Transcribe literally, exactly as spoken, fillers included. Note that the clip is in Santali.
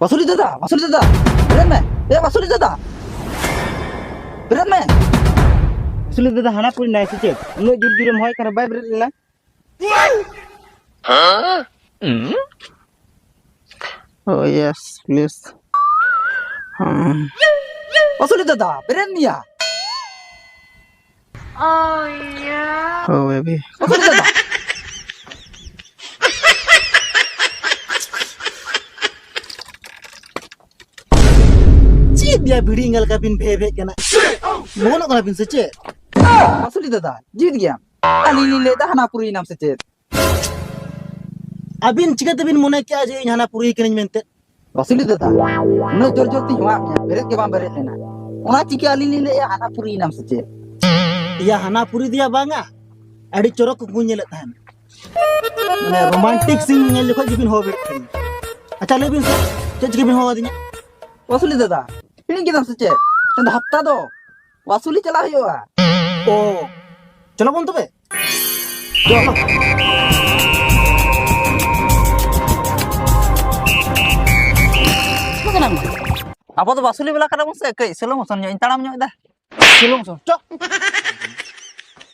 ᱵᱟᱥᱩᱞᱤ ᱫᱟᱫᱟ, ᱵᱟᱥᱩᱞᱤ ᱫᱟᱫᱟ, ᱵᱮᱨᱮᱫ ᱢᱮ᱾ ᱮ ᱵᱟᱥᱩᱞᱤ ᱫᱟᱫᱟ, ᱵᱮᱨᱮᱫ ᱢᱮ᱾ ᱵᱟᱥᱩᱞᱤ ᱫᱟᱫᱟ ᱦᱟᱱᱟ ᱯᱩᱨᱤ ᱱᱟᱭ ᱥᱮ ᱪᱮᱫ? ᱩᱱᱟᱹᱜ ᱡᱳᱨ ᱡᱳᱨᱮᱢ ᱦᱚᱭ ᱠᱟᱱᱟ, ᱵᱟᱭ ᱵᱮᱨᱮᱫ ᱞᱮᱱᱟ? Oh yes, please. ᱦᱮᱸ᱾ ᱵᱟᱥᱩᱞᱤ ᱫᱟᱫᱟ, ᱵᱮᱨᱮᱫ ᱢᱮᱭᱟ᱾ Oh baby. ᱵᱟᱥᱩᱞᱤ ᱫᱟᱫᱟ᱾ ᱪᱮᱫ ᱭᱟ ᱵᱷᱤᱲᱤ ᱮᱸᱜᱟ ᱞᱮᱠᱟ ᱵᱤᱱ ᱵᱷᱮ ᱵᱷᱮᱜ ᱠᱟᱱᱟ? ᱵᱚᱦᱚᱱᱚᱜ ᱠᱟᱱᱟ ᱵᱤᱱ ᱥᱮ ᱪᱮᱫ? ᱵᱟᱥᱩᱞᱤ ᱫᱟᱫᱟ, ᱡᱤᱣᱮᱫ ᱜᱮᱭᱟᱢ? ᱟᱹᱞᱤᱧ ᱞᱤᱧ ᱞᱟᱹᱭᱫᱟ ᱦᱟᱱᱟ ᱯᱩᱨᱤᱭᱮᱱᱟᱢ ᱥᱮ ᱪᱮᱫ? ᱟᱹᱵᱤᱱ ᱪᱤᱠᱟᱹ ᱛᱮᱵᱤᱱ ᱢᱚᱱᱮ ᱠᱮᱜᱼᱟ ᱡᱮ ᱤᱧ ᱦᱟᱱᱟ ᱯᱩᱨᱤ ᱠᱟᱹᱱᱟᱹᱧ ᱢᱮᱱᱛᱮ? ᱵᱟᱥᱩᱞᱤ ᱫᱟᱫᱟ, ᱩᱱᱟᱹᱜ ᱡᱳᱨ ᱡᱳᱨ ᱛᱤᱧ ᱦᱚᱦᱚᱣᱟᱫ ᱢᱮᱭᱟ, ᱵᱮᱨᱮᱫ ᱜᱮ ᱵᱟᱢ ᱵᱮᱨᱮᱫ ᱞᱮᱱᱟ᱾ ᱚᱱᱟ ᱪᱤᱠᱟᱹ ᱟᱹᱞᱤᱧ ᱞᱤᱧ ᱞᱟᱹᱭᱮᱜᱼᱟ ᱦᱟᱱᱟ ᱯᱩᱨᱤᱭᱮᱱᱟᱢ ᱥᱮ ᱪᱮᱫ? ᱤᱭᱟ ᱦᱟᱱᱟ ᱯᱩᱨᱤ ᱫᱤᱭᱟ ᱵᱟᱝᱟ, ᱟᱹᱰᱤ ᱪᱚᱨᱚᱠ ᱠᱩᱠᱢᱩᱧ ᱧᱮᱞᱮᱫ ᱛᱟᱦᱮᱱ᱾ ᱢᱟᱱᱮ romantic scene ᱧᱮᱞ ᱡᱚᱠᱷᱚᱡ ᱜᱮᱵᱤᱱ ᱦᱚᱦᱚ ᱵᱮᱨᱮᱫ ᱠᱟᱹᱧᱟ᱾ ᱟᱪᱪᱷᱟ, ᱞᱟᱹᱭ ᱵᱤᱱ ᱥᱮ, ᱪᱮᱫ ᱪᱤᱠᱟᱹ ᱵᱤᱱ ᱦᱚᱦᱚ ᱟᱹᱫᱤᱧᱟ? ᱵᱟᱥᱩᱞᱤ ᱫᱟᱫᱟ, ᱦᱤᱲᱤᱧ ᱠᱮᱫᱟᱢ ᱥᱮ ᱪᱮᱫ? ᱛᱮᱦᱮᱧ ᱫᱚ ᱦᱟᱯᱛᱟ ᱫᱚ ᱵᱟᱥᱩᱞᱤ ᱪᱟᱞᱟᱜ ᱦᱩᱭᱩᱜᱼᱟ᱾ ᱚ, ᱪᱚᱞᱚ ᱵᱚᱱ ᱛᱚᱵᱮ᱾ ᱪᱚᱞᱚ᱾ ᱪᱤᱠᱟᱹ ᱠᱟᱱᱟᱢ? ᱟᱵᱚ ᱫᱚ ᱵᱟᱥᱩᱞᱤ ᱵᱟᱞᱟ ᱠᱟᱱᱟ ᱵᱚᱱ ᱥᱮ, ᱠᱟᱹᱡ slow motion ᱧᱚᱜ ᱤᱧ ᱛᱟᱲᱟᱢ ᱧᱚᱜ ᱮᱫᱟ᱾ Slow motion, ᱪᱚ᱾